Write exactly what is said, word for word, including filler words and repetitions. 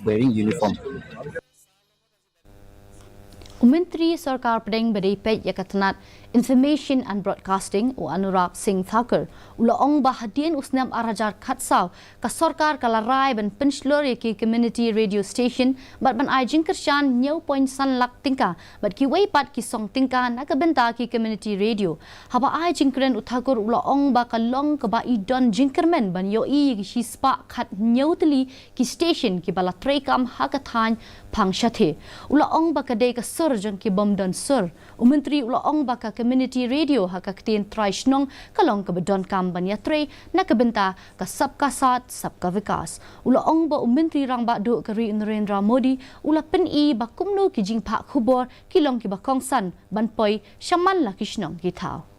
wearing uniform. U Myntri Sorkar Pdeng ba dei peit ïa ka tnat Information and Broadcasting, u Anurag Singh Thakur, u la ong ba hadien u snem ar hajar khatsaw, ka sorkar ka la rai ban pynshlur ïa ki community radio station bad ban ai jingkyrshan hynñiew point san lak tyngka bad kiwei pat ki song tyngka na ka bynta ki community radio. Haba ai jingkren, u Thakur u la ong ba ka long kaba i don jingkyrmen ban ïohi ïa ki shispah khathynñiew tylli ki station kiba la treikam ha ka thaiñ Phangshathe. U la ong ba ka dei ka sur jong ki bym don sur. U Myntri u la ong ba ka community radio ha ka ktien trai shnong ka long kaba donkam ban ïatrei na ka bynta ka Sabka Saath Sabka Vikas. U la ong ba u Myntri Rangbah Duh ka ri, u Narendra Modi, u la pyni ba kumno ki jingphah khubor ki long kiba kongsan ban poi shaman la ki shnong ki thaw.